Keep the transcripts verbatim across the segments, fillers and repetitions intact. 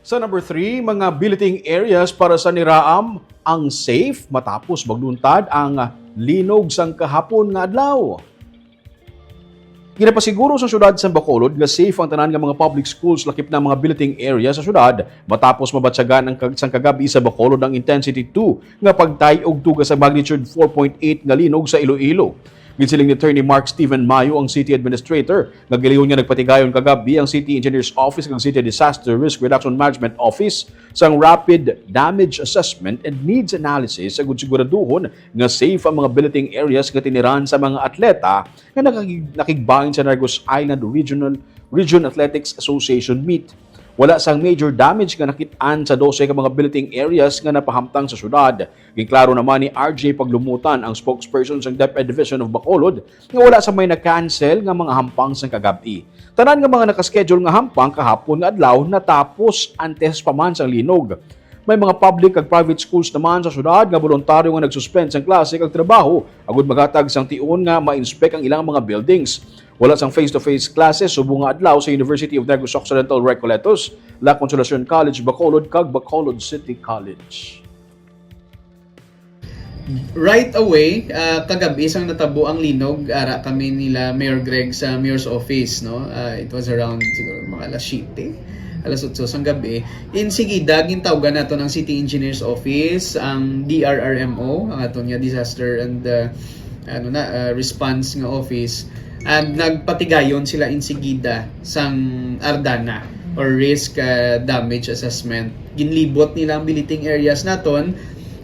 Sa number three, mga billeting areas para sa niraam ang safe matapos magluntad ang linog sang kahapon nga adlaw. Ginapasiguro sa siyudad sa Bacolod nga safe ang tanan nga mga public schools, lakip na ang mga billeting area sa siyudad, matapos mabatyagan ang kag-, sang kagabi sa Bacolod ang intensity two nga pagtay og tuga sa magnitude four point eight nga linog sa Iloilo. Ginsiling ni Attorney Mark Steven Mayo, ang city administrator, nga gilayon nga nagpatigayon kagabi ang City Engineer's Office kag City Disaster Risk Reduction Management Office sang rapid damage assessment and needs analysis agud siguraduhon nga safe ang mga billeting areas nga tiniran sa mga atleta nga nakig-, nakigbahin sa Negros Island Regional Region Athletics Association meet. Wala sang major damage nga nakit-an sa dose ka mga billeting areas nga napahamtang sa syudad. Ginklaro naman ni R J Paglumutan, ang spokesperson sang DepEd Division of Bacolod, nga wala sa may na-cancel nga mga hampang sang kagab-i. Tanan nga mga nakaschedule nga hampang kahapon nga adlaw natapos antes pa man sang linog. May mga public kag private schools naman sa syudad nga boluntaryo nga nag-suspend sang klase kag trabaho agud maghatag sang tion nga ma-inspect ang ilang mga buildings. Wala sang face-to-face classes subong nga adlaw sa University of Negros Occidental Recoletos, La Consolacion College Bacolod, kag Bacolod City College. Right away, ah, kagabi sang natabo ang linog, ara kami nila Mayor Greg sa Mayor's office, no? Ah, it was around siguro mga alas siyete, alas otso sang gabi. Insigida, gintawgan naton ang City Engineer's Office, ang D R R M O, ang aton nga disaster and, ah, ano na, ah, response nga office. And nagpatigayon sila insigida sang ARDANA or risk, ah, damage assessment. Ginlibot nila ang billeting areas naton,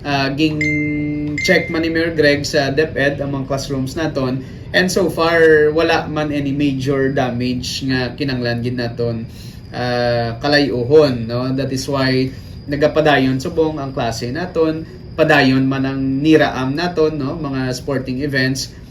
ah, gin-check man ni Mayor Greg sa DepEd ang mga classrooms naton, and so far wala man any major damage nga kinanglan gid naton, ah, kalay-uhon, no? That is why nagapadayon subong ang klase naton, padayon man ang niraam naton, no, mga sporting events,